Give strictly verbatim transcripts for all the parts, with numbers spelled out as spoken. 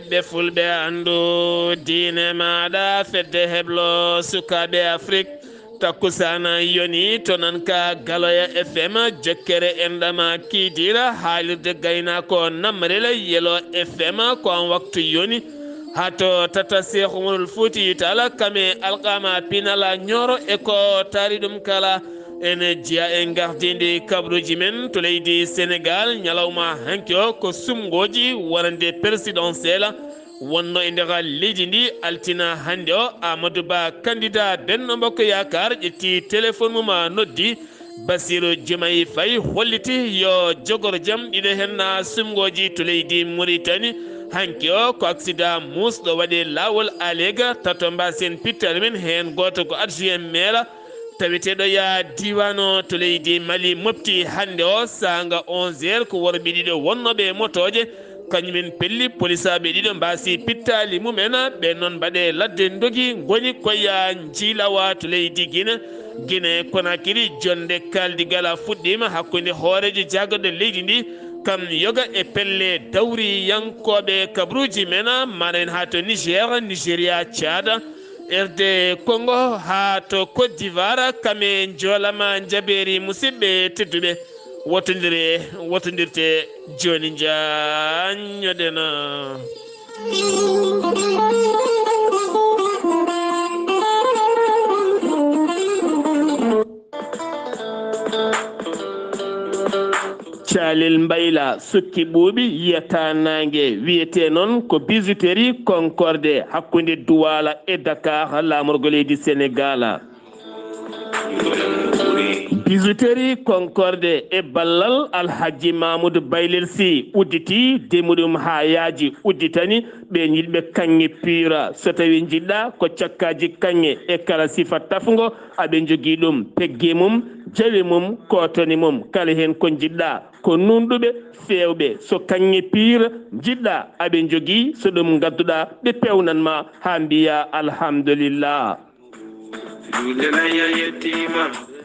Ɓe fulɓe anndu diine maaɗa, fedde heblo sukaaɓe Afrik. Takkusaana yoni to nan ka Galoya F M, jokkere enɗama kiidiira, haalirde gaynaako nammarel Yelo F M, ko on waktu yoni. Haa to tata Seex Umarul Fuuti Taala kame alqaama pinala ñooro e ko taari ɗum kala. Ene jeya e gardinde kabaruuji men to leydi Senegaal, ñalawma hanki o ko sumngooji wonande présidentielle. Wonno e nder leydi ndi, altina hannde o, Amadou Ba, candidat Benno Bokk Yaakaar, ƴetti téléphone mum, noddi Bassirou Diomaye Faye, holliti yo jogor jam. Ɗiɗo heen sumngooji to leydi Mauritanie. Hanki o ko accident muusɗo waɗi laawol Alega, tato mbasen pittaali men, heen gooto ko adjoint maire. Taweteeɗo ya diiwaan o to leydi Mali mofti hannde o saanga onze heures, ko worɓe ɗiɗo wonnooɓe e motooje, kañumen pelli polisaaɓe ɗiɗo mbaasi pittaali mumen, ɓe noon mbaɗe ladde ndogi, ngoni ko ya njiilawa to leydi Gine. Gine Konakiri, jonnde kaaldigal fuɗɗiima hakkunde hooreejo jaagorɗe leydi ndi, kam yoga e pelle dawriyankooɓe kabaruuji men, maren haa to Niger, Nigeria, Tchad, R D Congo haa to Côte d'Ivoire, kame njoolama njabeeri. Musidɓe tedduɓe, wotondire, wotondirte jooni, njaññoɗen. Calel Mbayla sukki ɓuuɓi yiyata naange, wiyetee noon ko Bijouterie Concorde hakkunde Douala e Dakar, laamorgo leydi Senegaal. Bijouterie Concorde e ballal Alhaji Mamoudou Baylel Sy udditi, demi ɗum haa yaaji, udditani ɓeen yiɗɓe kaŋŋe piira. So tawii njiɗɗa ko cakkaaji kaŋŋe e kala sifa tafngo, aɓe njogii ɗum, pegge mum, jawe mum, kootone mum, kala heen ko njiɗɗa. Ko nuunɗuɓe, feewɓe. So kaŋŋe piira njiɗɗa, aɓe njogii. So ɗum ngadduɗa, ɓe peewnan ma haa mbiya alhamdulillah.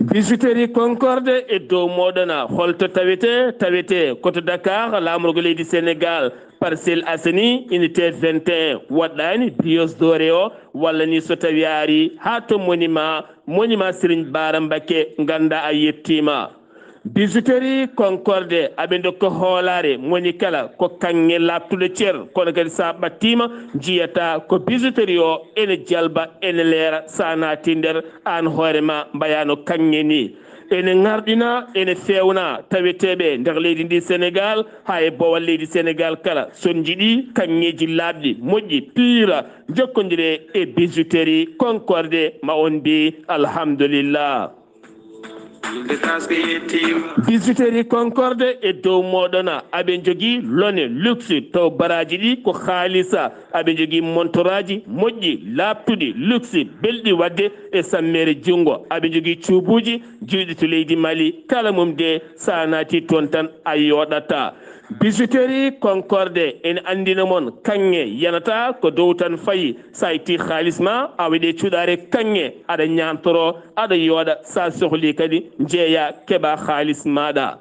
Bijouterie Concorde e dow mooɗon. Holto tawetee? Tawetee ko to Dakar, laamorgo leydi Senegaal, Parcelles Assainies, unité vingt et un, woɗɗaani Brioche Dorée o, walla ni so tawii a arii haa to monument, monument Serigne Bara Mbacké, ngannda a yettiima. Bijouterie Concorde, aɓe ndokka hoolaare moni kala ko kaŋŋe laaɓtuɗo cer, kono kadi so a ɓattiima, njiyata ko bijouterie o ene jalba, ene leera, so a naati nder, aan hoore ma mbayaano kaŋŋe ni. Ene ŋarɗina, ene feewna taweteeɓe nder leydi ndi Senegaal, haa e boowal leydi Senegaal kala. So on njiɗi kaŋŋeeji laaɓɗi, moƴƴi, piira, njokkondire e Bijouterie Concorde, ma on mbi alhamdulillah. Bijouterie Concorde e dow mooɗon. Aɓe njogii lone luxe, taw baraaji ɗi ko haalisa. Aɓe njogii montoraaji moƴƴi, laaɓtuɗi, luxe, belɗi waɗde e sammeere junngo. Aɓe njogii cuubuuji juuɗi to leydi Mali, kala mum de, so a naati toon tan a yooɗataa. Bijouterie Concorde ene anndina mon kaŋŋe yanata ko dow tan fayi. So a ittii haalis ma, a waɗi cuɗaare kaŋŋe, aɗa ñaamtoro, aɗa yooɗa. So a sohlii kadi, njeeya, keɓa haalis maaɗa.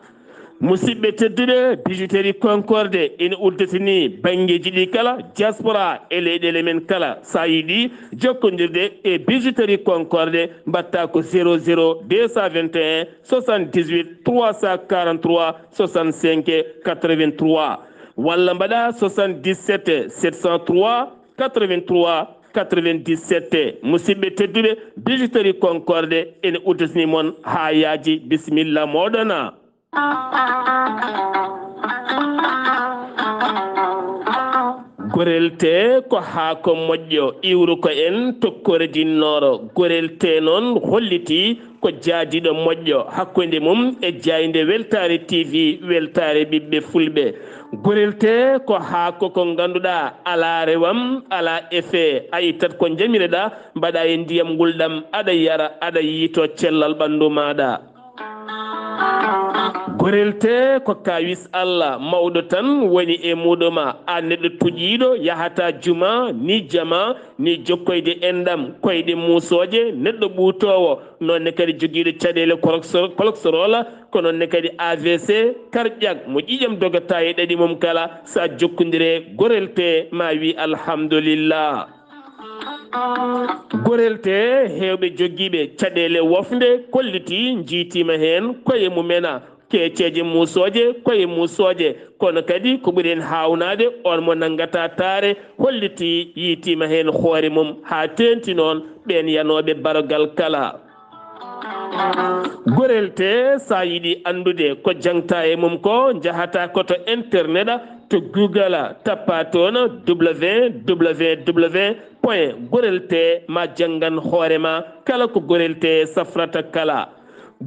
Musidɓe tedduɓe, Bijouterie Concorde ene udditini banngeeji ɗi kala, diaspora e leyɗeele men kala. So a yiɗi jokkondirde e Bijouterie Concorde, mbaɗta ko zéro zéro deux cent vingt et un soixante-dix-huit trois cent quarante-trois soixante-cinq quatre-vingt-trois, walla mbaɗa soixante-dix-sept sept cent trois quatre-vingt-trois quatre-vingt-dix-sept. Musidɓe tedduɓe, Bijouterie Concorde ene udditini mon haa yaaji. Bisimilla mooɗon. Gorel tee ko haako moƴƴo, iwru ko en tokkoore jinnooro. Gorel tee noon hollitii ko jaadiiɗo moƴƴo hakkunde mum e jaaynde Weltaare T V, weltaare ɓiɓɓe fulɓe. Gorel tee ko haako ko ngannduɗaa alaa rewam, alaa effet. A ittat ko njamireɗaa, mbaɗa e ndiyam ngulɗam, aɗa yara, aɗa yiito cellal ɓanndu maaɗa. Gorel te ko kawis Allah mawɗo tan woni e muɗuma. A neɗɗo tuƴiiɗo yahata juma, ni jama, ni jokkoyde enɗam, koyɗe muusooje, neɗɗo ɓuutoowo, noonne kadi jogiiɗo caɗeele kolokso-, koloksoroola, ko noonne kadi A V C, karƴak, mo ƴiƴam dogata e ɗaɗi mum kala, sa jokkondire gorel te ma wi alhamdulillah. Gorel te heewɓe jogiiɓe caɗeele wofnde kolliti njiitiima heen koye mumena, keeceeje muusooje koye muusooje, kono kadi ko ɓuri en haawnaade on mo nanngata taare holliti yiitiima heen hoore mum, haa teeŋti noon ɓeen yanooɓe barogal kala. Gorel te, sa yiɗi anndude ko jaŋta e mum ko, njahata ko to internet, to Google, tappa toon W W W point gorel te ma janngan hoore ma kala ko gorel te safrata kala.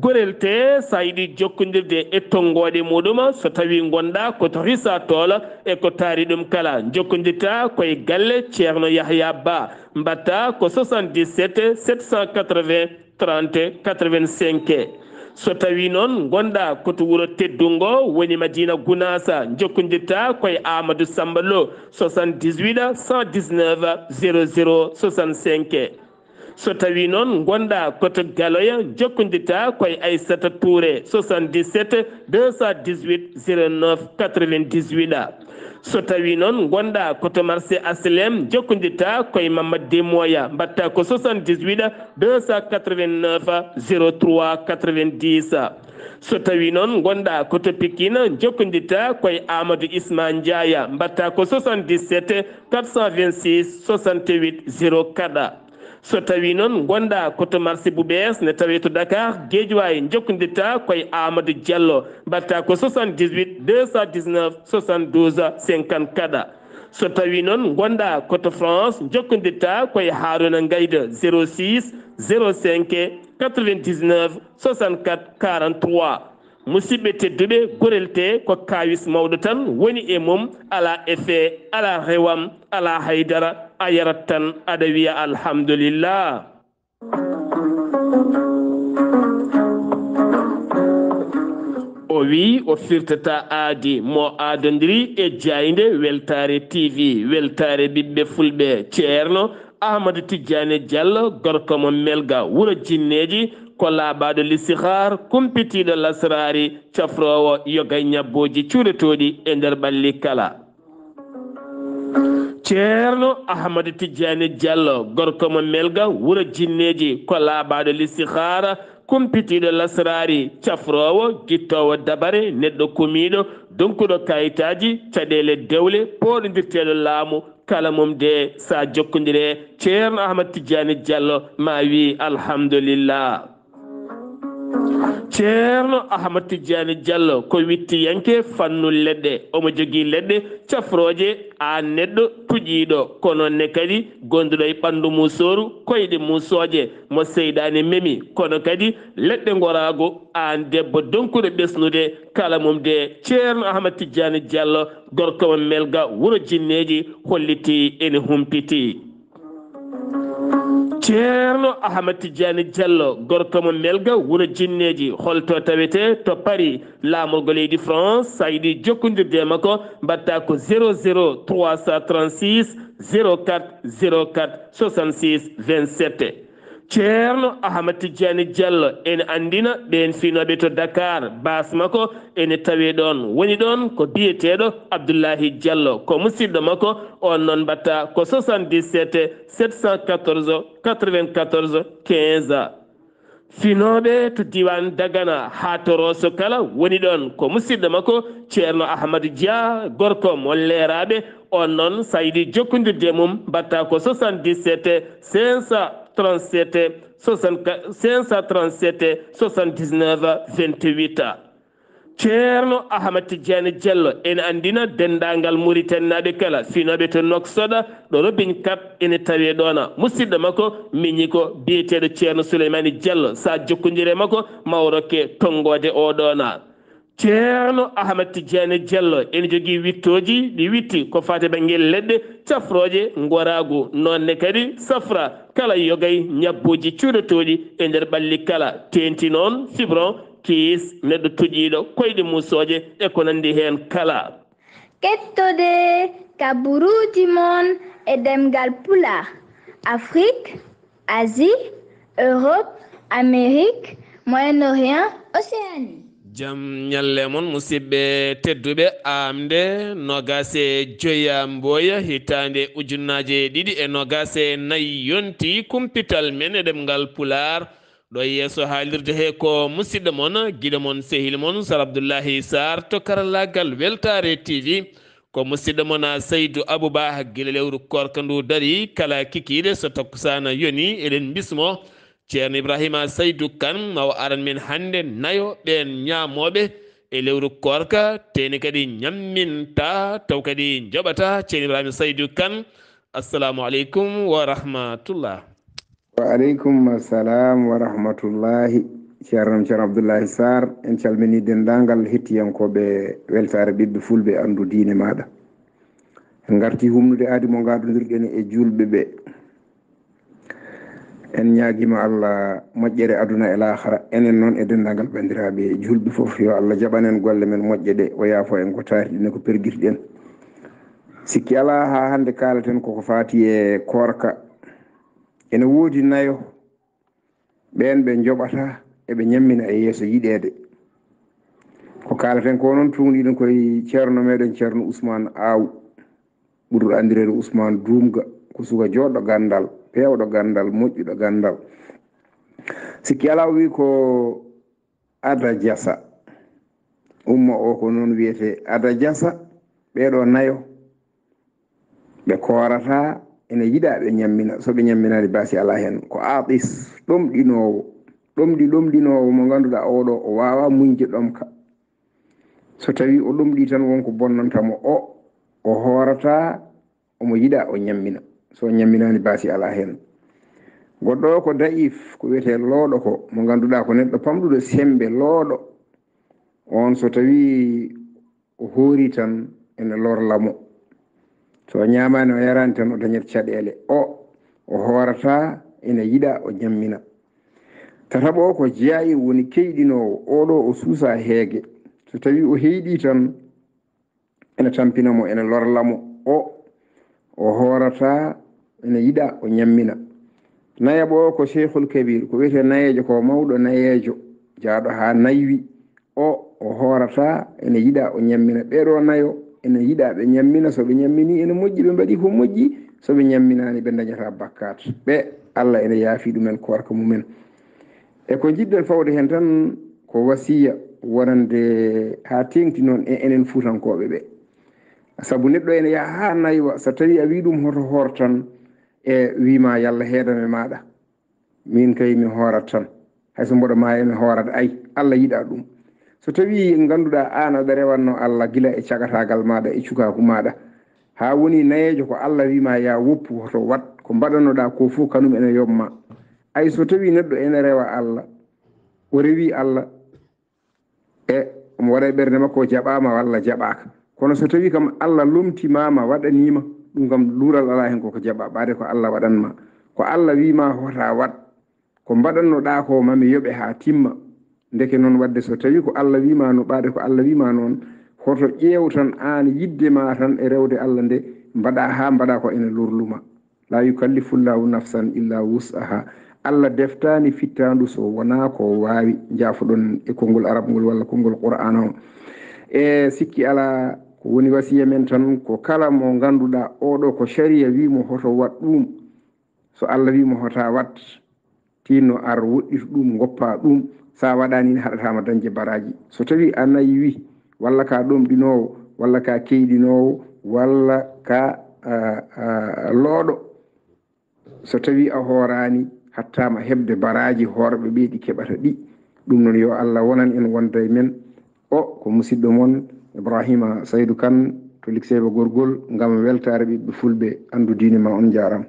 Gorel te, sa yiɗi jokkondirde e tonngooɗe muɗum, so tawi ngonɗa ko to Risa Tool e ko taari ɗum kala, jokkondirta koye galle Ceerno Yahya Ba, mbatta ko soixante-dix-sept sept cent quatre-vingts trente quatre-vingt-cinq. So tawi noon ngonɗa ko to wuro teddungo woni Madina Gunaasa, jokkondirta koye Amadou Samba Lo, soixante-dix-huit cent dix-neuf zéro zéro soixante-cinq. So tawi noon ngonɗa ko to Galoya, jokkondirta koye Aissata Touré, soixante-dix-sept deux cent dix-huit zéro neuf quatre-vingt-dix-huit. So tawi noon ngonɗa ko to marché H L M, jokkondirta koye Mamadou Demoya, mbatta ko soixante-dix-huit deux cent quatre-vingt-neuf zéro trois quatre-vingt-dix. So tawi noon ngonɗa ko to Pikine, jokkondirta koye Amadou Isma Ndiaye, mbatta ko soixante-dix-sept quatre cent vingt-six soixante-huit zéro quatre. So tawi noon ngonɗa ko to marché Boubees, ne tawe to Dakar, Guédiawaye, jokkondirta koye Amadou Diallo, mbatta ko soixante-dix-huit deux cent dix-neuf soixante-douze cinquante-quatre. So tawi noon ngonɗa ko to France, jokkondirta koye Harouna Ngayde, zéro six zéro cinq quatre-vingt-dix-neuf soixante-quatre quarante-trois. Musidɓe tedduɓe, gorel te ko kawis mawɗo tan woni e mum, ala effet, ala rewam, ala haydara, a yarat tan, aɗa wiya alhamdulillah. O wi o firtata aadi, mo aadondiri e jaaynde Weltaare T V, Weltaare ɓiɓɓe fulɓe, Ceerno Ahmadu Tijjaani Jallo, gorko mo Melga, wuro jinneeji, ko laaɓaaɗo listihar, kumpitiiɗo lasraari, cafroowo yoga ñabbooji cuuɗotooɗi e nder ɓalli kala. Ceerno Ahmadu Tijjaani Jallo, gorko mo Melga, wuro jinneeji, ko laaɓaaɗo listihara, kumpitiiɗo lasraari, cafroowo, gittoowo dabare, neɗɗo kumiiɗo, donkuɗo kayitaaji, caɗeele dewle, pooɗondirteeɗo laamu, kala mum de sa jokkondire Ceerno Ahmadu Tijjaani Jallo ma wi alhamdulillah. Ceerno Ahmad Tijjaani Jallo ko wittiyanke fannu leɗɗe. Omo jogii leɗɗe cafrooje, aan neɗɗo tuƴiiɗo, kono ne kadi gonduɗo e ɓanndu musooru, koyɗe musooje, mo seyɗaane memi, kono kadi leɗɗe ngoraagu, aan debbo donkuɗo ɓesnude, kala mum de Ceerno Ahmad Tijjaani Jallo, gorko mo Melga, wuro jinneeji, holliti ene humpiti. Ceerno Ahmad Tijjaani Jallo, gorko mo Melga, wuro jinneeji, holto tawete? To Paris, laamorgo leydi France, sa yiɗi jokkondirde e makko, mbatta ko zéro zéro trois cent trente-six zéro quatre zéro quatre soixante-six vingt-sept. Ceerno Ahmad Tijjaani Jallo ene anndina ɓeen finooɓe to Dakar, baas makko ene tawee ɗoon. Woni ɗoon ko biyeteeɗo Abdullahi Jallo, ko musidɗo makko, oon noon mbatta ko soixante-dix-sept sept cent quatorze quatre-vingt-quatorze quinze. Finooɓe to diiwaan Dagana haa to Rooso kala woni ɗoon, ko musidɗo makko Ceerno Ahmadu Dia, gorko mo Leeraaɓe, oon noon sa yiɗi jokkondirde e mum mbatta ko soixante-dix-sept cinq cent trente-sept soixante-quatre, cinq cent trente-sept soixante-dix-neuf vingt-huit. Ceerno Ahmad Tijjaani Jallo ene anndina denndaangal Muritaninaaɓe kala, finooɓe to Nouakchott, ɗo Robin Kap ene tawee ɗoona. Musidɗo makko miñi ko biyeteeɗo Ceerno Suleymaani Jallo, sa jokkondire e makko ma o rokke tonngoode o ɗoona. Ceerno Ahmad Tijjaani Jallo ene jogii wittooji, ɗi witti ko faati bannge leɗɗe cafrooje ngoraagu, noon ne kadi safra kala yogay ñabbooji cuuɗotooɗi e nder ɓalli kala, teeŋti noon fibron, kiis, neɗɗo toƴiiɗo, koyɗe musooje e ko nanndi heen kala. Kettode ka buruuji mon e ɗemngal Pulaar, Afrik, Asie, Europe, Amérique, Moyen-Orient, Océanie. Jam ñalle mon, musidɓe tedduɓe, aamde noogaas e joya mbooya hitaande ujunnaaje ɗiɗi e noogaas e nayi yonti kumpital men e ɗemngal Pulaar. Ɗo e yeeso haalirde he ko musidɗo mon, giɗo mon, sehil mon, Sar Abdullahi Sarr to karallaagal Weltaare T V. Ko musidɗo mon, Saydu Abuba, gila lewru koorka ndu dari, kala kikiiɗe so takkusaana yoni, eɗen mbismo Ceerno Ibrahima Saydu Kan, ma o aran men hannde nayo ɓeen ñaamooɓe e lewru koorka, teeni kadi ñamminta, taw kadi njoɓata. Ceerno Ibrahima Saydu Kan, assalamu aleykum wa rahmatullah. Wa aleykum assalam wa rahmatullahi. Ceerno am, Ceerno Abdullahi Sarr, en calminii denndaangal hettiyankooɓe Weltaare Ɓiɓɓe Fulɓe, Anndu Diine Maaɗa. En ngartii humnude aadi mo ngaadondirɗen e juulɓe ɓe. En ñaagiima Allah moƴƴere aduna e laakhara, enen noon e denndaangal banndiraaɓe juulɓe fof. Yo Allah jaɓan en golle men moƴƴe ɗe, o yaafo en ko taariɗen e ko pergirɗen. Sikki alaa, haa hannde kaalaten koko faati e koorka. Ene woodi nayo, ɓeen ɓe njoɓata, eɓe ñammina e yeeso yiɗeede. Ko kaalaten ko noon, tuugniiɗen koye Ceerno meɗen, Ceerno Ousmane Aw, ɓurɗo anndireede Ousmane Duumga, ko suka jooɗɗo ganndal, peewɗo ganndal, moƴƴuɗo ganndal. Sikki alaa, o wii ko Ada Jasa. Umma o ko noon wiyetee, Ada Jasa. Ɓeeɗo nayo, ɓe koorata, ene yiɗa ɓe ñammina. So ɓe ñamminaani, baasi alaa heen. Ko aatis, ɗomɗinoowo, ɗomɗi, ɗomɗinoowo mo ngannduɗaa oɗo, o waawaa muñde ɗomka. So tawii o ɗomɗii tan, won ko bonnanta mo. O, o hoorata, omo yiɗa o ñammina. So o ñamminaani, baasi alaa heen. Goɗɗo o ko da'if, ko wiyetee looɗo ko, mo ngannduɗaa ko neɗɗo pamɗuɗo semmbe, looɗo. Oon so tawii o hoori tan, ene lorla mo. So o ñaamaani, o yaraani tan, o dañat caɗeele. O, o hoorata, ene yiɗa o ñammina. Tataɓo o ko jaa'i, woni keyɗinoowo. Oɗo o suusa heege. So tawii o heyɗii tan, ene tampina mo, ene lorla mo. O, o hoorata, ene yiɗa o ñammina. Nayaɓo o ko Cheikhul Kabir, ko wiyetee nayeejo, ko mawɗo nayeejo, jaaɗo haa naywi. O, o hoorata, ene yiɗa o ñammina. Ɓeeɗo nayo, ene yiɗa ɓe ñammina. So ɓe ñamminii, ene moƴƴi, ɓe mbaɗii ko moƴƴi. So ɓe ñamminaani, ɓe ndañata bakkaat. Ɓe, Allah ene yaafi ɗumen koorka mumen. E ko njiɗɗen fawde heen tan, ko wasiya wonande haa teeŋti noon e enen Fuutankooɓe ɓe. Sabu neɗɗo ene yaha haa naywa, so tawii a wii ɗum hoto hoor tan, e wii ma yalla heedan e maaɗa. Miin kay mi hoorat tan. Hay so mboɗo maaya mi hoorat, ay, Allah yiɗa ɗum. So tawii ngannduɗaa aan aɗa rewanno Allah gila e cagataagal maaɗa e cukaaku maaɗa, haa woni nayeejo ko Allah wii ma yaa woppu hoto waɗ, ko mbaɗannoɗaa ko fof kanum ene yoɓ ma. Ay so tawii neɗɗo ene rewa Allah, o rewii Allah, e omo waɗa e ɓernde makko o jaɓaama walla jaɓaaka. Kono so tawii kam Allah lomtimaama, waɗaniima, ɗum kam luural alaa heen, koko jaɓa, ɓaade ko Allah waɗan ma. Ko Allah wii ma hota waɗ, ko mbaɗannoɗaa ko ma mi yoɓe haa timma. Ndeke noon waɗde so tawii ko Allah wii ma no ɓaade ko Allah wii ma noon, hoto ƴeew tan aan yiɗde ma tan e rewde Allah nde mbaɗa haa mbaɗa ko ene lorluma. La yukallifullahu nafsan illa wus'aha. Allah deftaani fittaandu so wonaa ko waawi. Njaafoɗon e konngol arab ngol walla konngol Qur'aana o. E sikki alaa, ko woni wasiya men tan ko kala mo ngannduɗaa oɗo ko shariya wii mo hoto waɗ ɗum. So Allah wii mo hota waɗ, tinno ar woɗɗitu ɗum, ngoppa ɗum. Sa waɗaani ne haɗataa ma dañde baraaji. So tawii a nayi wii, walla ka ɗomɗinoowo, walla ka keyɗinoowo, walla ka, ah, ah, looɗo, so tawii a hooraani, haɗataa ma heɓde baraaji hoorɓe ɓe ɗi keɓata ɗi. Ɗum noon yo Allah wonan en, wonda e men. O ko musidɗo mon Ibrahima Saydu Kan to Likseyba Gorgol, ngam weltaare ɓiɓɓe Fulɓe. Anndu diine ma, on njaaraama.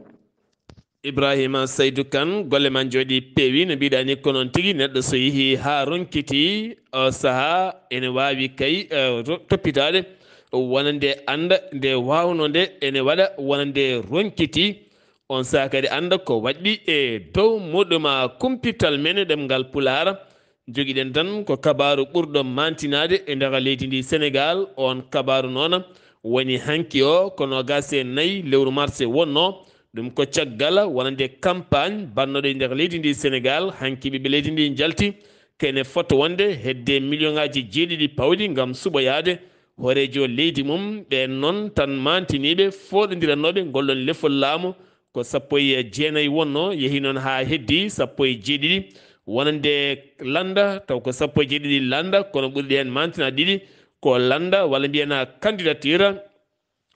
Ibrahima Saydu Kan, golle ma njooɗi peewi, no mbiɗa ni, ko noon tigi, neɗɗo so yehi haa ronkiti o sahaa, ene waawi kay, eh, ro-, toppitaade wonande annda nde waawnoo nde ene waɗa wonande ronkiti. On sahaa kadi annda ko waɗɗi e dow muɗum. Kumpital men ɗemngal Pulaar, Njogiɗen tan ko kabaaru ɓurɗo maantinaade e nder leydi ndi Senegaal. Oon kabaaru noon woni hanki o, ko noogaas e nayi lewru mars wonnoo. Ɗum ko caggal wonande campagne baɗnooɗo e nder leydi ndi Senegaal. Hanki ɓiɓɓe leydi ndi njalti kene fota wonde hedde miliyoŋaaji jeeɗiɗi pawɗi ngam suɓoyaade hooreejo leydi mum. Ɓeen noon tan maantiniiɓe fooɗondiranooɓe ngol ɗoon lefol laamu ko sappo e jeenayi wonnoo, yehi noon haa heddi sappo e jeeɗiɗi. Wonande lannda, taw ko sappo e jeeɗiɗi lannda, kono ɓurɗi heen maantinaade ɗiɗi ko lannda walla mbiyen candidature.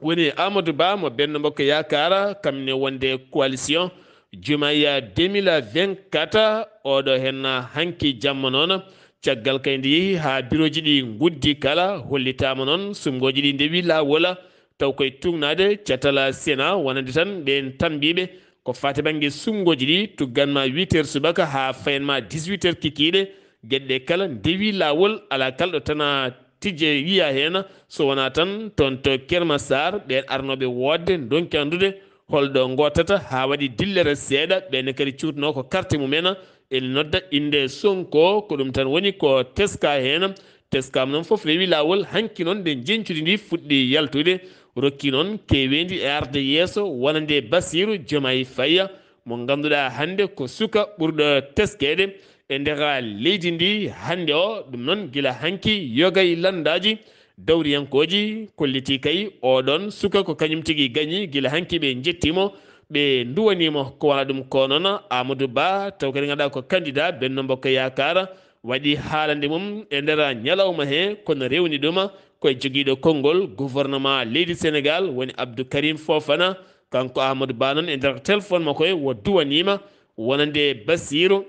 Woni Amadou Ba mo Benno Bokk Yaakaar, kam ne wonde coalition Diomaye deux mille vingt-quatre, oɗo heen hanki jamma noon. Caggal kay nde yehi haa birooji ɗi nguddi kala, hollitaama noon sumngooji ɗi ndewi laawol, taw koye tuugnaade catal Sénat, wonande tan ɓeen tammbiiɓe ko faati bannge sumngooji ɗi, tuggan ma huit heures subaka haa fayan ma dix-huit heures kikiiɗe. Geɗe ɗe kala ndewi laawol, alaa kala ɗo tana tijje wiya heen, so wonaa tan toon to Keur Massar, ɓeen arnooɓe woodde ndonki anndude holɗo ngootata haa waɗi dillere seeɗa. Ɓeen kadi cuutnoo ko carte mumen, ene nodda innde Sonko, ko ɗum tan woni ko teska heen. Teskaama noon fof rewi laawol, hanki noon nde njeñcudi ndi fuɗɗi yaltude, rokki noon keeweendi e arde yeeso wonande Bassirou Diomaye Faye, mo ngannduɗaa hannde ko suka ɓurɗo teskeede e nder leydi ndi hannde o. Ɗum noon gila hanki yoga e lanndaaji dawriyankooji kolliti kay oɗoon suka ko kañum tigi gañi. Gila hanki ɓe njettii mo, ɓe nduwanii mo. Ko wona ɗum ko noon Amadou Ba, taw kadi ngannduɗaa ko candidat Benno Bokk Yaakaar, waɗi haalande mum e nder ñalawma he, kono rewni ɗum ko e jogiiɗo konngol gouvernement leydi Senegaal, woni Abdou Karim Fofana. Kanko Amadou Ba noon e nder téléphone makko he o duwaniima wonande Bassirou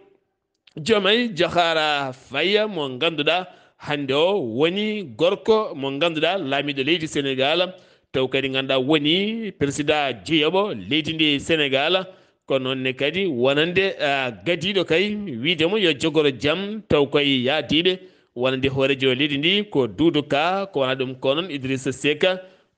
Diomaye Diakhar Faye mo ngannduɗaa hannde o woni gorko mo ngannduɗaa laamiiɗo leydi Senegaal, taw kadi ngannduɗaa woni président jeyoɓo leydi ndi Senegaal. Ko noon ne kadi wonande, ah, gadiiɗo kay wiide mo yo jogoro jam, taw koye yaadiiɓe wonande hooreejo leydi ndi ko Doudou Ka, ko wona ɗum ko noon Idrissa Seck,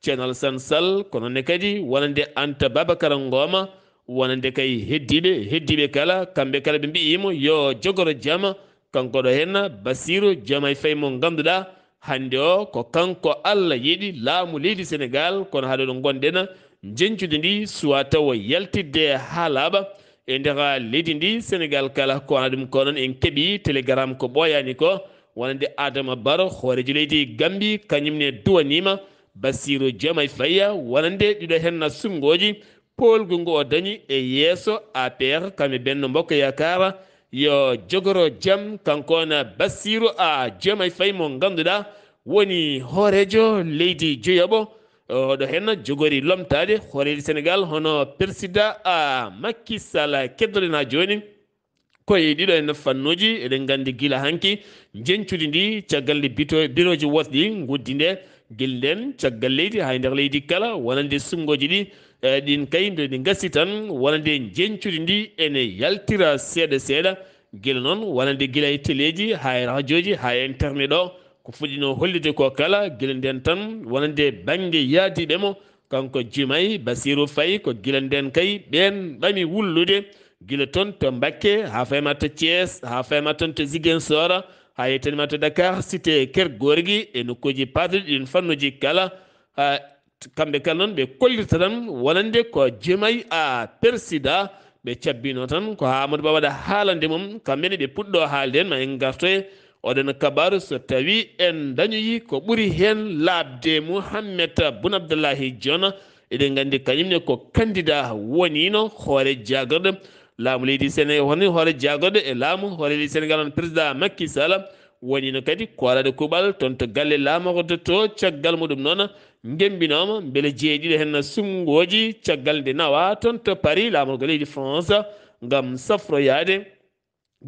Thierno Alassane Sall, ko noon ne kadi wonande Anta Babacar Ngoma, wonande kay heddiiɓe, heddiiɓe kala, kamɓe kala ɓe mbiyi mo yo jogoro jam. Kanko ɗo heen Bassirou Diomaye Faye mo ngannduɗaa hannde o ko kanko Allah yeɗi laamu leydi Senegaal, kono haa ɗo ɗo ngonɗen njeñcude ndi suwa taw yaltidde haa laaɓa e nder leydi ndi Senegaal kala. Ko wona ɗum ko noon en keɓi télégramme ko ɓooyaani ko wonande Adama Barrow, hooreejo leydi Gambie, kañum ne duwaniima Bassirou Diomaye Faye wonande ɗiɗo heen sumngooji poolgu ngu o dañi e yeeso A P R, kamɓe Benno Bokk Yaakaar, yo jogoro jam. Kanko on Bassirou A Diomaye Faye mo ngannduɗaa woni hooreejo leydi jeyoɓo, oɗo heen jogori lomtaade hooreejo Senegaal hono président A Macky Sall. Keddoɗen haa jooni koye ɗiɗo heen fannuuji, eɗen nganndi gila hanki njeñcudi ndi, caggal nde bito-, birooji wootɗi nguddi nde, gila ndeen caggal leydi haa e nder leydi kala, wonande sumngooji ɗi, eh, ɗin kay nde ɗi ngasi tan, wonande njeñcudi ndi ene yaltira seeɗa seeɗa, gila noon wonande gila e teleeji haa e rajooji haa e internet o, ko fuɗɗinoo hollude ko kala, gila ndeen tan wonande bannge yaadiiɓe mo, kanko Diomaye Bassirou Faye, ko gila ndeen kay ɓeen ɓami wullude, gila toon to Mbakke, haa fayma to Thiès, haa fayma toon to Ziguinchor, haa yettanima to Dakar, Cité Keur Gorgui, e nokkuuji paatuɗi ɗin fannuuji kala. Haa kamɓe kala noon ɓe kollirta tan wonande ko Diomaye a persida, ɓe cabbino tan ko haa Amadou Ba waɗa haalande mum, kamɓe ne ɓe puɗɗo haalde en, ma en ngartoye oɗon kabaaru so tawi en dañoyi ko ɓuri heen laaɓde. Mouhamed Boun Abdallahi Dionne, eɗen nganndi kañum ne ko candidat woniino hoore jaagorɗo laamu leydi Séné-, woni hoore jaagorɗo e laamu hoore leydi Sénégal on président Macky Sall, woniino kadi koolaɗo kuuɓal toon to galle laamorgo to. Caggal muɗum noon, ngembinooma mbele jeeɗiɗo heen sumngooji caggal nde nawa toon to Paris, laamorgo leydi France, ngam safroyaade.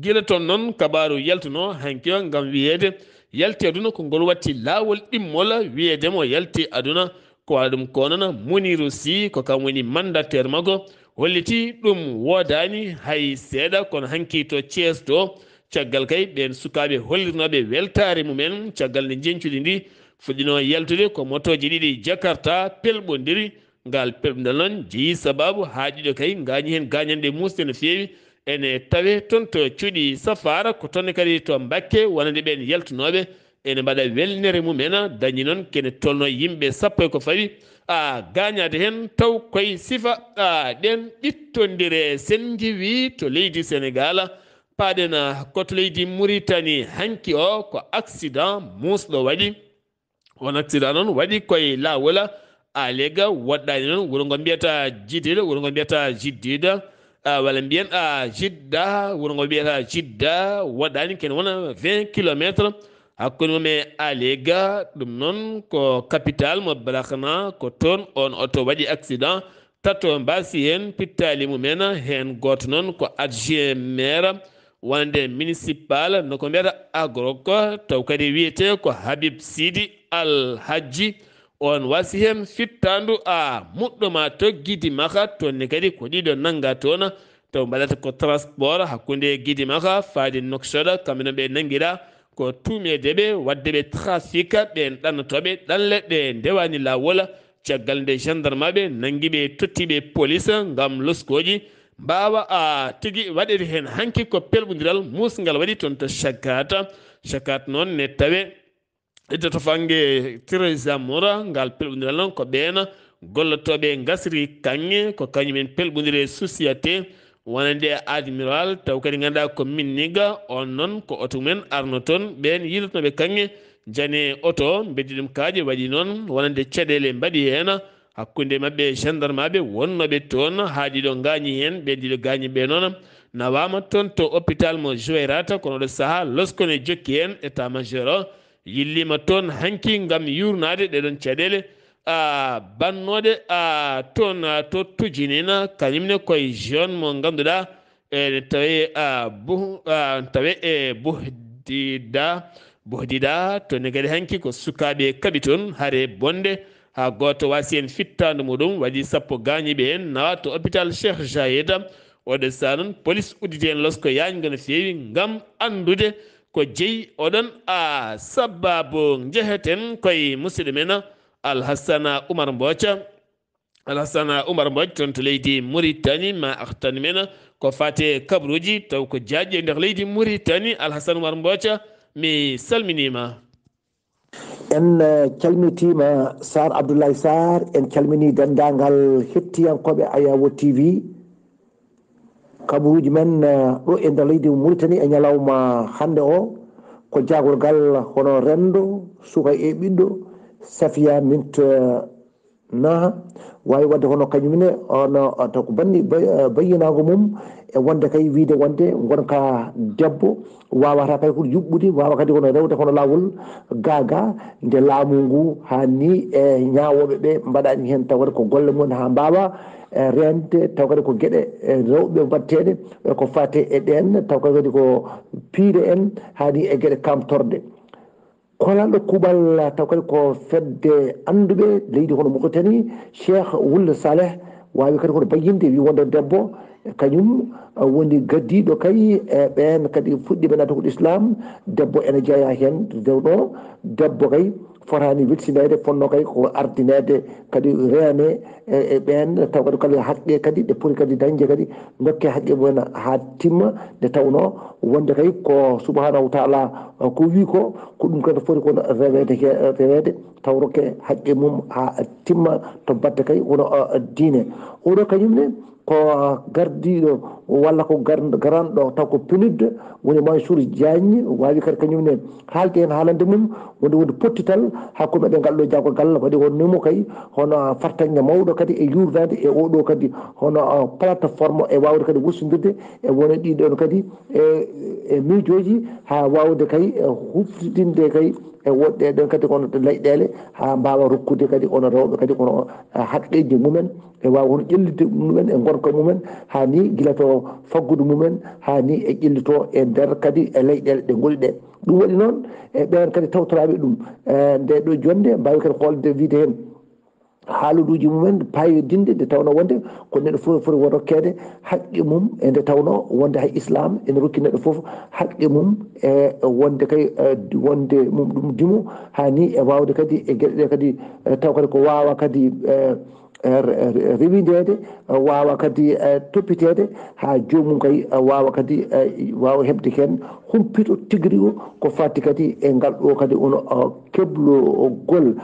Gila toon noon, kabaaru yaltunoo hanki o ngam wiyeede yalti aduna, ko ngol watti laawol ɗimmol, wiyeede mo yalti aduna. Ko waɗa ɗum ko noon, Muniru Sy, ko kam woni mandataire makko, holliti ɗum woodaani hay seeɗa, kono hanki to Thiès to, caggal kay ɓeen sukaaɓe hollirnooɓe weltaare mumen, caggal nde njeñcudi ndi fuɗɗinoo yaltude, ko motooji ɗiɗi Jakarta pelɓondiri. Ngal pelɓundal noon jeyi sabaabu haa ɗiɗo kay ngaañi heen gaañanɗe muusɗe no feewi ene tawe toon to cuuɗi Safaara, ko toon ne kadi to Mbakke, wonande ɓeen yaltunooɓe ene mbaɗa welnere mumen, dañi noon kene tolno yimɓe sappo e ko fawi a gaañaade heen, taw koye sifa a ɗeen ɓittondire sen ngiwi to leydi Senegaal. Paaɗen a ko to leydi Muritani hanki o, ko accident muusɗo waɗi. On accident noon waɗi koye laawol Alega, woɗɗaani noon wuro ngo mbiyata Jidida, wuro ngo mbiyata Jiddida, a, walla mbiyen a Jidda, wuro ngo mbiyata Jidda, woɗɗaani kene wona vingt kilomètres hakkunde mum e Alega, ɗum noon ko capital mo Balakna, ko toon on oto waɗi accident. Tato mbaasi heen pittaali mumen, heen gooto noon ko adjoint maire wonande municipal, no ko mbiyata Agrok, taw kadi wiyetee ko Habib Sidi Al Hadji. On waasi heen fittaandu a muɗɗo ma to Gidi Maxa, toon ne kadi ko ɗiɗo nannga toon, taw mbaɗata ko transport hakkunde Gidi Maxa faade Nouakchott, kamɓe noon ɓe nanngiraa ko tuumeede ɓe waɗde ɓe trafic, ɓeen ɗannotooɓe ɗanle ɗe ndewaani laawol. Caggal nde gendarmeɓe nanngi ɓe, totti ɓe police ngam loskooji mbaawa a tigi waɗeede heen. Hanki ko pelɓondiral muusngal waɗi toon to Shakata. Shakata noon ne tawe idda to fannge Teresa Mora, ngal pelɓondiral noon ko ɓeen gollotooɓe ngasri kaŋŋe, ko kañumen pelɓondire société wonande Admiral, taw kadi ngannduɗaa ko Minniga, on noon ko oto mumen arno toon, ɓeen yiilotonooɓe kaŋŋe jane oto, mbeddi ɗum kaaƴe, waɗi noon wonande caɗeele mbaɗi heen hakkunde maɓɓe e gendarmeɓe wonnooɓe toon, haa ɗiɗo ngaañi heen, ɓeen ɗiɗo gaañiiɓe noon nawaama toon to hôpital mo Juwayrata, kono oɗo sahaa losko ne jokki heen état major o yilliima toon hanki ngam yuurnaade ɗee ɗoon caɗeele, a, bannooɗe, a, toon, a, to Tujinina, kañum ne koye jeune mo ngannduɗaa, ene tawe, a, Buh-, a, tawe e Buhdida, Buhdida, toon ne kadi hanki ko sukaaɓe kaɓi toon hare bonde, haa gooto waasi heen fittaandu muɗum, waɗi sappo gaañiiɓe heen, nawa to hôpital Cheikh Zayed. Oɗo sahaa noon, police udditi heen losko yaañngo no feewi ngam anndude ko jeyi oɗon, a, sababu. Njeheten koye musidɗo men Alhassana Oumar Mbooca. Alhassana Oumar Mbooca toon to leydi Mauritanie, ma artan men ko faati e kabaruuji, taw ko jaajɗi e nder leydi Mauritanie. Alhassana Oumar Mbooca, mi salminiima. En, eh, calmitiima Sarr Abdoulaye Sarr, en calminii denndaangal hettiyankooɓe Ayawo T V. Kabaruuji men, eh, ɗo e nder leydi Mauritanie e ñalawma hannde o, ko jaagorgal hono renndo, suka e ɓiɗɗo, Safiya Mint, eh, Naha, waawi waɗde hono kañum ne, hono, eh, to ko banni bay-, eh, bayyinaango mum, e wonde kay wiyde wonde ngonka debbo waawata kay ko yuɓɓude, waawa kadi kono rewde hono laawol gaagaa, nde laamu ngu haa ni e ñaawooɓe ɓe mbaɗaani heen, taw kadi ko golle mum haa mbaawa, eh, reende, taw kadi ko geɗe, eh, rewɓe mbaɗteeɗe, eh, ko faati e ɗeen, taw kadi ko piide en haa ni e geɗe kaamtorde. Kolanɗo kuuɓal taw kadi ko fedde annduɓe leydi hono Mauritanie, Cheikh Wul Saleh, waawi kadi kono bayyinde, wi wonde debbo kañum, uh, woni gaddiiɗo kay e ɓeen kadi fuɗɗiiɓe naatugol Islam. Debbo ene jeyaa heen, dewɗo debbo kay fotaani welsindeede, fotnoo kay ko ardineede kadi reene e, e ɓeen, taw kadi kala haqqe kadi ɗe poti kadi dañde kadi ndokke haqqe mumen haa timma, nde tawnoo wonde kay ko subhanahu wa taala, uh, ko wi ko, ko ɗum kadi foti ko reweede he-, reweede, taw rokke haqqe mum haa timma to batte kay wono, uh, diine. Oɗo kañum ne ko gardiiɗo walla ko gar-, garanɗo taw ko P N U D, woni Mansour Diagne, waawi kadi kañum ne haalde heen haalande mum, wonde wonde pottital hakkunde meɗen ngal ɗo jaagorgal, waɗi ko nemo kay hono fartaŋŋe mawɗo kadi e yuurnaade e oɗo kadi hono, uh, plateforme e waawde kadi wursindirde e wone ɗiɗon kadi e, e miijooji haa waawde kay, eh, huftidinde kay e woɗɗe ɗen kadi kono leyɗeele haa mbaawa rokkude kadi ono rewɓe kadi kono, eh, haqqeeji mumen e waawa hono ƴellitde mumen e ngonka mumen haa ni gila to faggudu mumen haa ni e ƴellitoo e nder kadi e leyɗeele ɗe ngoni ɗe. Ɗum waɗi noon e ɓeen kadi tawtoraaɓe ɗum, eh, nde ɗo jonnde mbaawi kadi hoolde wiide heen haaluuji mumen paayodinɗi nde tawnoo wonde ko neɗɗo fof foti won rokkeede haqqe mum e nde tawnoo wonde hay Islam ene rokki neɗɗo fof haqqe mum e wonde kay, eh, wonde mum ɗum dimo haa ni e waawde kadi e geɗe ɗe kadi, eh, taw kadi ko waawa kadi, eh, eh, re- re- rewindeede, eh, waawa kadi eh, toppiteede haa joomum kay eh, waawa kadi eh, waawa heɓde heen humpito tigi rigo ko fati kadi e ngal ɗo kadi ono eh, keblogol.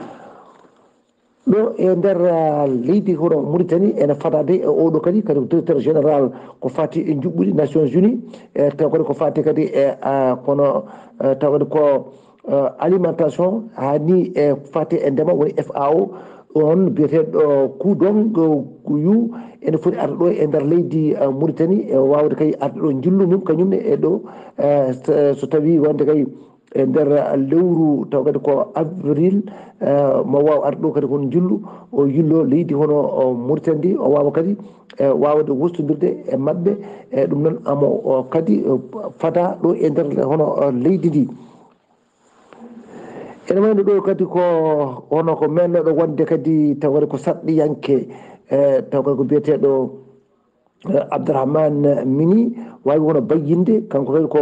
Ɗo e nder ah, leydi hono Mauritanie ene fadaade e oɗo kadi kadi ko directeur général ko fati e njuɓɓudi Nations Unies, e taw kadi ko fati kadi e ah, kono eh, taw kadi ko eh, alimentation haa ni e fati e ndema woni F A O, on biyeteeɗo Kudong Yu ene foti arde ɗo e nder leydi eh, Mauritanie e wawde kay arde ɗo njillu mum kañum ne e ɗo eh, so- so tawi wonde kay e nder lewru taw kadi ko avril eh, mo waw arde ɗo kadi kono njillu o yillo leydi hono o Mauritanie ndi o wawa kadi e wawde wostondirde e maɓɓe e ɗum noon amo o kadi eh, fada ɗo e nder hono eh, leydi ndi. Ene wayno ɗo kadi ko hono ko mennoɗo wonde kadi taw kadi ko sarɗiyanke e taw kadi ko biyeteɗo eh, Abdourahmane Mini wawi wono bayyinde kanko kadi ko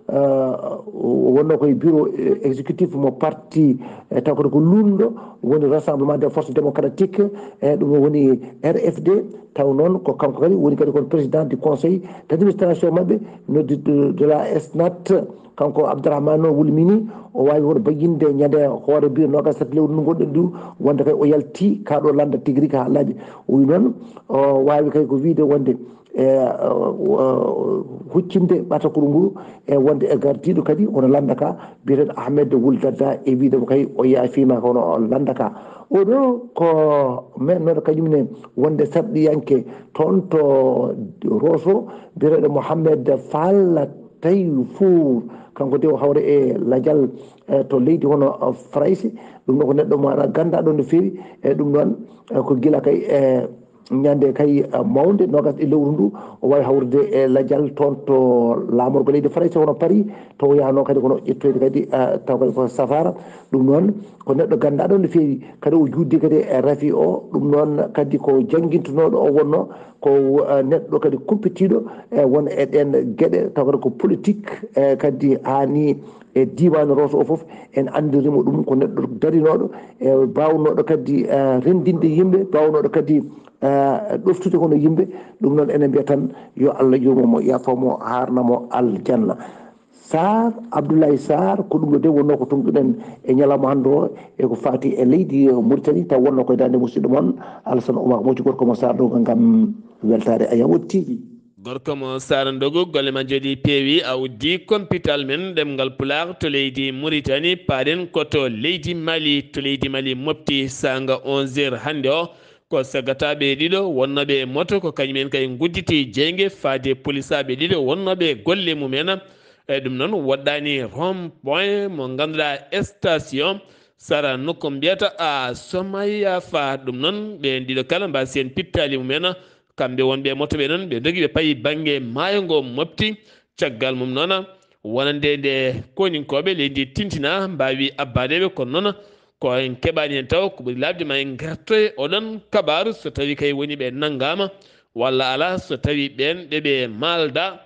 eh, wonno koye bureau eh, exécutif mo parti eh, taw kadi ko lunɗo woni rassemblement des forces démocratiques e ɗum woni R F D. Taw noon ko kanko kadi woni kadi kon président du conseil d'administration maɓɓe noddi de, de la S N A T. Kanko Abdourahmane o wulmini o wawi hoto bayyinde ñande hoore biir nogas tati lewru ndu gonɗen ndu wonde kay o yalti kaɗo landa tigi rigi haalaaji. O wi noon o wawi kay ko wiide wonde e huccinde ɓatakuru nguru e wonde e gardiɗo kadi hono landa ka biyeteɗo Ahmed Wul Dadda e wiide mo kay o yaafima hono landa ka. Oɗo ko mennoɗo kañum ne wonde sarɗiyanke toon to Rosso biyeteɗo Mohamed Fall Tayfour. Kanko de o hawre e lajal eh, to leydi hono eh, Farayse. Ɗum ɗo ko neɗɗo mo aɗa ganda ɗon no feewi e ɗum ɗon eh, ko gila kay e ñande kay eh, mawnde nogas e lewru ndu o wawi hawrude e lajal toon to laamorgo leydi Farayse hono Paris to o yahno kadi kono ƴettoyde kadi eh, taw kadi ko safara. Ɗum noon ko neɗɗo ganda ɗon no feewi kadi o juddi kadi e rafi o. Ɗum noon kadi ko janngintunooɗo o wonno ko eh, neɗɗo kadi kumpitiiɗo e won e ɗen geɗe taw kadi ko politique e kadi haani e diiwaan Rosso o fof en anndirimo ɗum ko neɗɗo darinooɗo e baawnooɗo kadi eh, renndinde yimɓe baawnooɗo kadi eh, ɗoftude hono yimɓe. Ɗum noon enen mbiya tan yo Allah yurmo mo yaafo mo haarna mo aljanna. Sarr Abdoulaye Sarr ko ɗum ɗo de wonno ko tonguɗen e ñalawma hannde o e ko faati e leydi Mauritanie taw wonno koye daande musidɗo mon Alassane Oumar Moƴƴi gorko mo Sarr ɗo ngam weltaade ayam o tigi. Gorko mo Sara Ndogo golle ma jooɗi peewi a uddi compital men ɗemngal pulaar to leydi Mauritanie paaɗen ko to leydi Mali to leydi Mali mofti saanga onze heures hannde o. Ko sagataaɓe ɗiɗo wonnooɓe e moto ko kañum en kay ngudditi jeynge faade polisaaɓe ɗiɗo wonnooɓe e golle mum en. E ɗum noon woɗɗaani rond point mo ngannduɗaa station sara nokko mbiyata a Somayaafa. Ɗum noon ɓeen ɗiɗo kala mbaasi heen pittaali mum en. Kamɓe wonɓe e moto ɓe noon ɓe ndogi ɓe payi bannge maayo ngo mofti. Caggal mum noon wonande nde koninkooɓe leydi tintina mbaawi abbaade ɓe kono noon ko en keɓaani heen taw ko ɓuri laaɓde ma en ngartoy oɗon kabaaru so tawi kay woni ɓe nanngaama walla alaa so tawi ɓeen ɓe ɓe maalda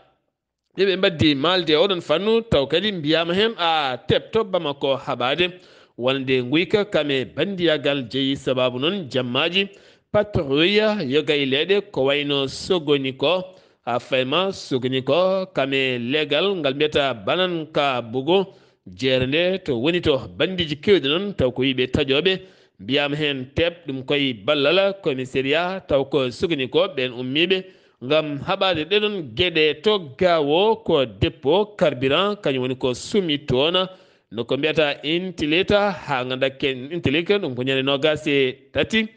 ɓe ɓe mbaddi maalde e oɗon fannu taw kadi mbiyaama heen a tepto Bamako haɓaade wonande nguyka kame banndiyagal jeyi sababu noon jammaaji patrouille yoga e leeɗe ko wayno sogoni ko a fayma sogoni ko kame leegal ngal mbiyata banan ka bugo jeere nde to woni to banndiiji keewɗi noon taw ko wiɓe taƴooɓe mbiyaama heen teep ɗum koye ballal commissariat taw ko sugani ko ɓeen ummiiɓe ngam haɓaade ɗeɗon geɗe to gaawo ko dépôt carburant kañum woni ko sumi toona no ko mbiyata intilita haa ngannda ken intilika ɗum ko ñande noogaas e tati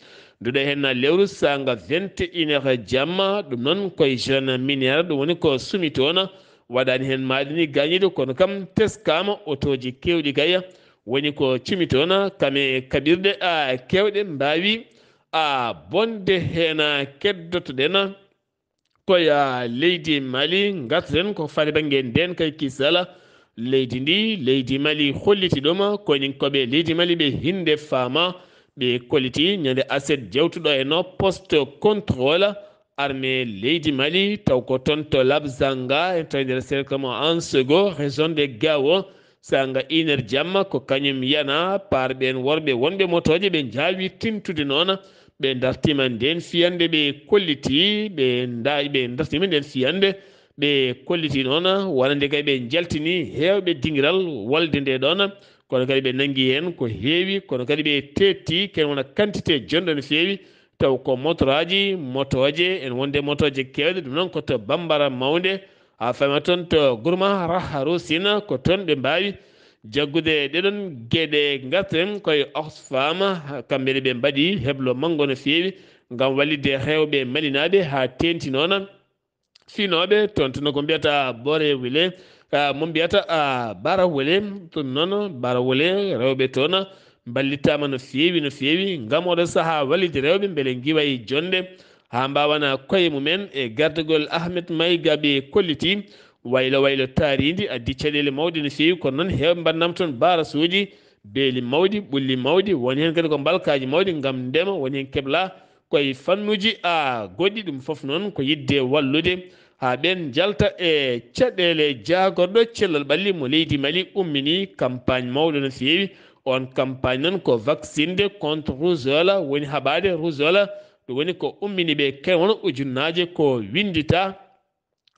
nduɗo heen lewru saanga vingt et une heures jamma ɗum noon koye jeune minière ɗum woni ko sumi toona waɗaani heen maaɗi ni gaañiiɗo kono kam teskaama otooji keewɗi kay woni ko cumi toon kame kaɓirɗe a kewɗe mbaawi a bonde heen keddotoɗen koye leydi Mali ngartoɗen ko faade bannge ndeen kay kisala leydi ndi leydi Mali holliti ɗum koñinkoɓe leydi Mali ɓe hinde faama ɓe kolliti ñande aset jewtuɗo e no poste contrôle armée leydi Mali taw ko toon to Labzanga en tawi nder cercle mo Ansego région de Gao saanga iner jamma ko kañum yana par ɓeen worɓe wonɓe motooje ɓe njaawi tintude noona Ɓe dartiima ndeen fiyannde, ɓe kolliti, ɓe nda-, ɓe dartiima ndeen fiyannde, ɓe kolliti noon, wonande kay ɓe njaltini heewɓe dingiral wolde nde ɗoon, kono kadi ɓe nanngi heen ko heewi, kono kadi ɓe teetti, ken wona quantité jonɗo no feewi, taw ko motoraaji, motooje, en wonde motooje keewɗe, ɗum noon ko to Bambara Mawnde, haa fama toon to Gurma Raharu Sina, ko toon ɓe mbaawi jaggude ɗeɗon geɗe. Ngarten koye Oxfam, kamɓe ne ɓe mbaɗi heblo manngo no feewi ngam wallitde rewɓe malinaaɓe haa teenti noon. Finooɓe toon tun ko mbiyata Bore Wele, ah, mo mbiyata, ah, Bara Wele, ɗum noon Bara Wele, rewɓe toon mballitaama no feewi, no feewi, ngam oɗo sahaa wallitde rewɓe mbele ngiwa e jonde, haa mbaawana koye mumen e gardagol Ahmed Mayga ɓe kolliti, waylo waylo taarindi addi caɗeele mawɗe no feewi, kono noon heewɓe mbaɗnama toon barasuuji, beeli mawɗi, ɓulli mawɗi, woni heen kadi ko mbalkaaji mawɗi ngam ndema, woni heen keblaa koye fannuuji, a, goɗɗi. Ɗum fof noon ko yiɗde wallude haa ɓeen njalta e caɗeele jaagorɗo cellal ɓalli mo leydi Mali ummini campagne mawɗo no feewi. Oon campagne noon ko vaccinde contre rougeole, woni haɓaade rougeole, ɗum woni ko ummini ɓe kewno ujunnaaje ko winndita.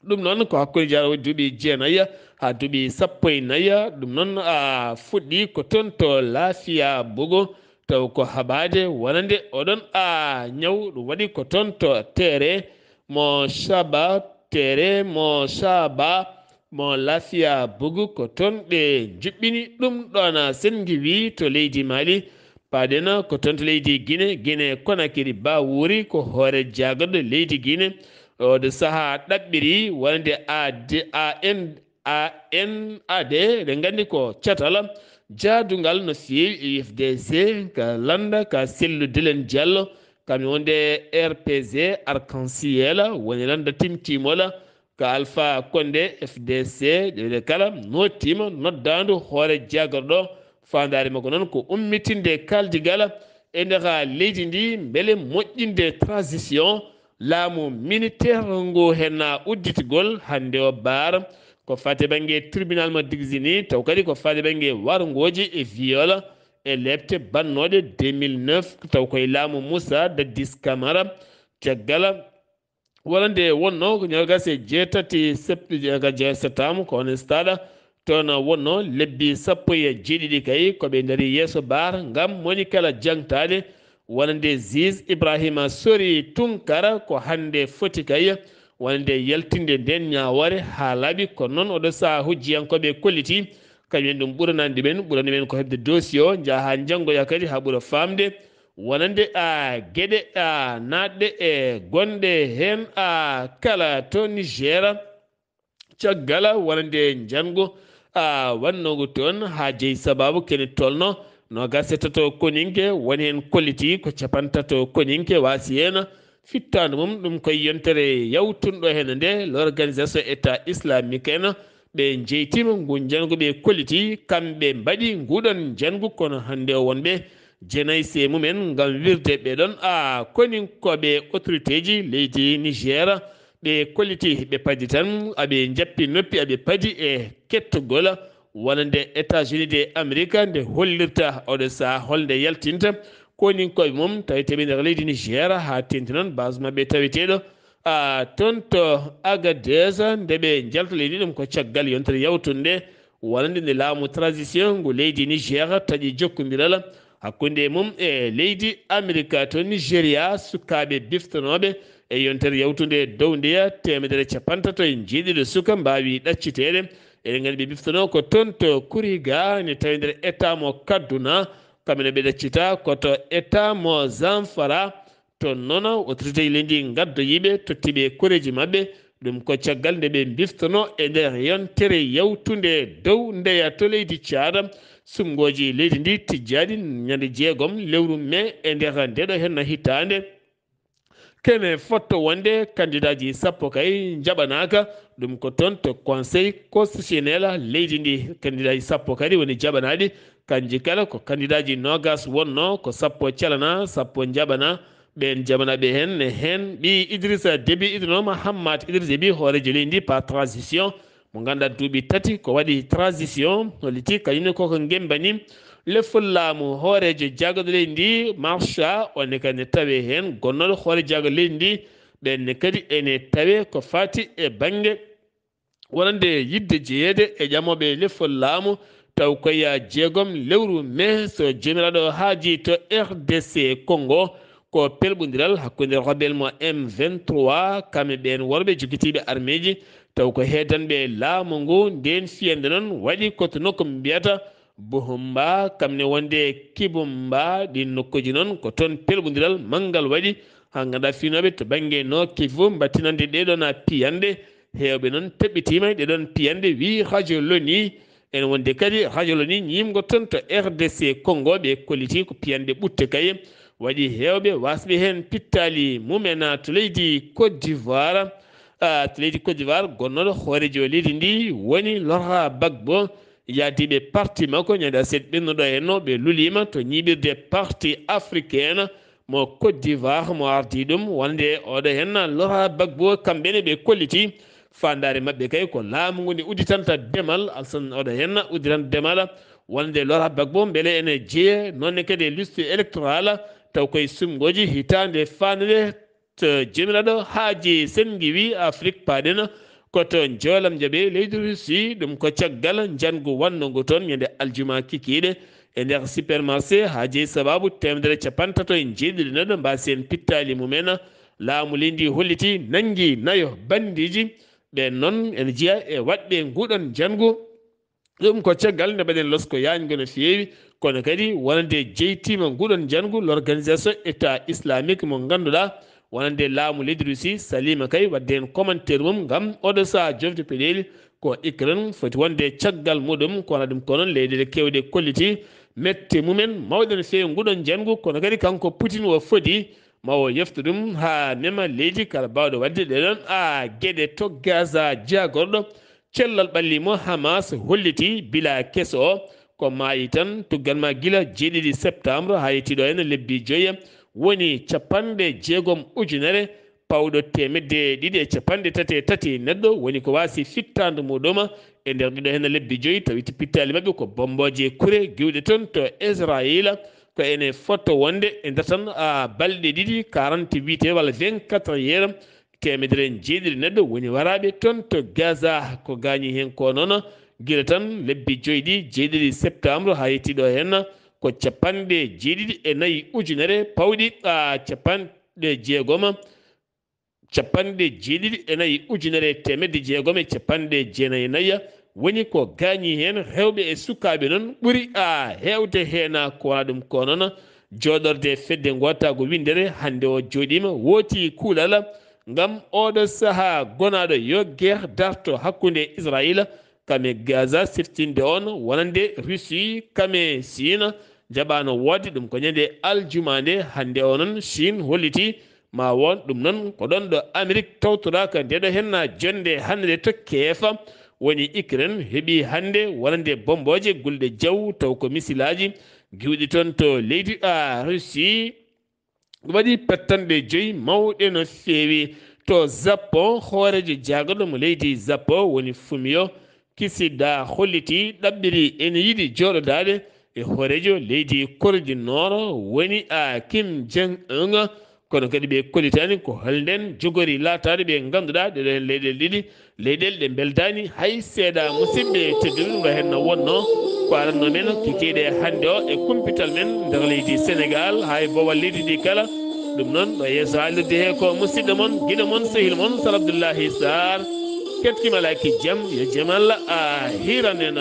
Ɗum noon ko hakkunde jara waɗi duuɓi jeenayi haa duuɓi sappo e nayi. Ɗum noon, a, fuɗɗi ko toon to Laafiya Bugo, taw ko haɓaade wonande oɗon, a, ñaw. Ɗum waɗi ko toon to Tere mo Saba, Tere mo Saba, mo Laafiya Bugu, ko toon ɓe njuɓɓini ɗum ɗoon. Senngi wi to leydi Mali, paaɗen ko toon to leydi Gine, Gine Konakiri, Bawuri ko hoore jaagarɗo leydi Gine. Oɗo sahaa ɗaɓɓiri wonande A D, A N, A N A D, eɗen nganndi ko catal jaadungal no feewi e U F D C, ka lannda, ka sellu Delen Diallo, kam e wonde R P G, Arc-en-Ciel, woni lannda timtiimola, ka Alpha Condé, F D C, ɗe kala nottiima noddaandu hoore jaagarɗo. Faandaare makko noon ko ummitinde kaaldigal e nder leydi ndi, mbele moƴƴinde transition laamu militaire ngu heen udditgol hannde o baar. Ko faati bannge tribunal mo Dixini, taw kadi ko faati bannge warngooji e viol e lepte bannooɗe deux mille neuf, taw koye laamu Moussa Dadis Camara. Caggal walla nde wonno ko ñagas e jeetati sept-, ga je septembre, ko on stade toon wonno lebbi sappo e jeeɗiɗi kay ko ɓe ndari yeeso baar ngam moni kala jangtaade. Wonande juge Ibrahima Sori Tunkara ko hannde foti kay wonande yaltinde nden ñaawoore haa laaɓi, kono noon oɗo sahaa hujjiyankooɓe kolliti kañum en ɗum ɓuranaani ɗumen, ɓurani men ko heɓde dossier o, njaha haa njanngoya kadi haa ɓura faamde wonande, a, geɗe, a, naatɗe e gonɗe heen, a, kala to Niger. Caggal wonande njanngu, a, wannoogu toon haa jeyi sabaabu kene tolno noogas e tato koninke, woni heen kolliti ko capantato koninke waasi heen fittaandu mum. Ɗum koye yontere yawtunɗo heen nde l'organisation État islamique en ɓe njeytiima ngu njanngu ɓe kolliti, kamɓe mbaɗi nguɗon njanngu, kono hannde o wonɓe jeenayi se mumen ngam wirde ɓe ɗon, a, koninkooɓe autorité ji leydi Niger, ɓe kolliti ɓe padi tan, aɓe njappi noppi, aɓe padi e kettogol wonande États-Unis de Amérique nde hollirta oɗo sahaa holnde yaltinta koninkooɓe mum taweteeɓe nder leydi Niger, haa teenti noon base maɓɓe taweteeɗo, a, toon to Agadez, nde ɓe njalta leydi ɗum ko caggal yontere yawtunde wonande nde laamu transition ngu leydi Niger taƴi jokkondiral hakkunde mum e leydi Amerika. To Nigeria, sukaaɓe biftonooɓe e yontere yawtunde dow ndeya teemedere capantato e jeeɗiɗo suka mbaawi ɗacciteede. Eɗen nganndi ɓe biftonoo ko toon to Kuriga, ne tawi nder État mo Kaduna, kamɓe ne ɓe ɗaccita ko to État mo Zamfara. Toon noon, autorité ji leydi ngaddoyiiɓe, tottiiɓe e koreeji maɓɓe. Ɗum ko caggal nde ɓe mbiftonoo e nder yontere yawtunde dow ndeya to leydi Caada, suɓngooji leydi ndi tijjaaɗi ñande jeegom lewru mee e nder ndeɗo henna hitaande. Kene fotto wonde kandidaaji sappo kay njaɓanaaka, ɗum ko toon to Conseil constitutionnel leydi ndi. Kandidaaji sappo kadi woni jaɓanaaɗi, kanji kala ko kandidaaji noogas wonno, ko sappo calana, sappo njaɓana. Ɓeen jaɓanaaɓe heen ne heen ɓii Idrissa Déby Itno Mahamat Idrissa Déby, hooreejo leydi ndi par transition, mo ngannduɗaa duuɓi tati ko waɗi transition, holliti kañum ne koko ngembani Lefol laamu hooreejo jaagorɗo leydi ndi, Marcha, on ne kadi ne tawee heen gonnooɗo hoore jaagorɗo leydi ndi, ɓeen ne kadi ene tawee ko faati e bannge wonande yiɗde jeyeede e ƴamooɓe lefol laamu, taw ko e jeegom lewru mee so joomiraaɗo haaji to R D C Congo, ko pelɓondiral hakkunde rebel mo M vingt-trois, kamɓe ɓeen worɓe jogitiiɓe armeeji, taw ko heedanɓe laamu ngu. Ndeen fiyannde noon waɗi ko to nokku mbiyata Buhumba, kam ne wonde Kibumba. Ɗiin nokkuuji noon ko toon pelɓondiral manngal waɗi, haa ngannduɗaa fiinooɓe to bannge Nord-Kivu mbattinande ɗee ɗoon piyanɗe. Heewɓe noon toɓɓitiima e ɗee ɗoon piyanɗe, wiyi rajo Loni. Ene wonde kadi rajo Loni ñiimngo toon to R D C Congo, ɓe kollitii ko piyanɗe ɓutte kaye. Waɗi heewɓe waasɓe heen pittaali mumen to leydi Côte d'Ivoire. Ah, to leydi Côte d'Ivoire, gonnooɗo hooreejo leydi ndi woni Laurent Gbagbo, yaadiiɓe parti makko ñande aset ɓennuɗo henno, ɓe luliima to ñiiɓirde Parti Africain mo Côte d'Ivoire, mo ardii ɗum. Wonande oɗo henna Laurent Gbagbo, kamɓe ne ɓe kolliti faandaare maɓɓe kay ko laamu ngu ne udditanta demal, alsan oɗo henna udditanta demal. Wonande Laurent Gbagbo mbele ene jeeya noon ne kadi e liste électorale, taw koye sumngooji hitaande faandude to joomiraaɗo haaji senngi wi Afrik paaɗen ko to Njoolam Jaɓe leydi Russie. Ɗum ko caggal njanngu waɗngu toon ñande aljuma kikiiɗe e nder supermarché, haa jeyi sabaabu teemedere capanɗe tato e jeeɗiɗi neɗɗo mbaasi heen pittaali mumen. Laamu leydi ndi holliti nanngi nayo banndiiji. Ɓeen noon ene jeyaa e waɗɓe nguuɗoon njanngu. Ɗum ko caggal nde mbaɗen losko yaañgo no feewi, kono kadi wonande jeytiima nguɗon njanngu l'organisation État islamique mo ngannduɗaa wonande laamu leydi Russie saliima kay waɗde heen commentaire mum ngam oɗo sahaa jofde peɗeeli ko Ukraine foti wonde caggal muɗum. Kono ɗum ko noon leyɗeele keewɗe kolliti mette mumen mawɗe no feewi nguɗon njanngu, kono kadi kanko Putin o fodi ma o yeftu ɗum haa mema leydi kala baawɗo waɗde ɗeɗon a geɗe to Gaza jaagorɗo. Cellal ɓalli mo Hamas holliti bila keso o ko maayi tan, tuggan ma gila jeeɗiɗi septembre haa yettiiɗo heen lebbi joyi, woni capanɗe jeegom ujunere pawɗo teemedde ɗiɗi e capanɗe tati e tati neɗɗo, woni ko waasi fittaandu muɗum e nder ɗiɗo heen lebbi joyi, tawi pittaali maɓɓe ko bombooje kure giwɗe toon to Israayiila. Ko ene fotto wonde e nder tan, a, balɗe ɗiɗi, quarante-huit heures walla vingt-quatre heures, teemedere e jeeɗiɗi neɗɗo woni waraaɓe toon to Gaza. Ko gaañi heen ko noon, gila tan lebbi joyi ɗi, jeeɗiɗi septembre haa yettiiɗo heen, ko capanɗe jeeɗiɗi e nayi ujunere pawɗi, a, capanɗe jeegom, capanɗe jeeɗiɗi e nayi ujunere e teemedde jeegom e capanɗe jeenayi e nayi woni ko gaañi heen. Rewɓe e sukaaɓe noon ɓuri, a, heewde heen. Ko wonaa ɗum ko noon, jooɗorde fedde ngootaagu winndere hannde o jooɗiima, wooti kuulal ngam oɗo sahaa gonaaɗo yo geer darto hakkunde Israayiila kame Gaza, siftinde on wonande Russie kame Chine jaɓaano woodde. Ɗum ko ñande aljuma nde hannde o noon, Chine holliti ma won ɗum noon ko ɗoon ɗo Amerik tawtoraaka nde ɗo henna jonnde hannde to keefa woni Ukraine heɓi hannde wonande bombooje gulɗe jaw taw ko misilaaji giwɗi toon to leydi, a, Russie. Waɗi pettanɗe joyi mawɗe no feewi. To Japon, hooreejo jaagorɗo mo leydi Japon woni Fumio Kishida holliti ɗaɓɓiri ene yiɗi jooɗodaade e hooreejo leydi Kore du Nord woni, a, Kim Jong Un. Kono kadi ɓe kollitaani ko holnden jogori laataade ɓe ngannduɗaa ɗeɗo heen leyɗeele ɗiɗi leyɗeele ɗe mbeldaani hay seeɗa. Musidɓe tedduɓe, ɗum ɗo heen no wonno ko aranno men kikiiɗe hannde o e kumpital men nder leydi Senegal haa e boowal leydi ndi kala. Ɗum noon ɗo yeeso haalirde he ko musidɗo mon, giɗo mon, sehil mon, Sar Abdullahi Sar. Kettima laki jam, yo jam Allah a hiran en.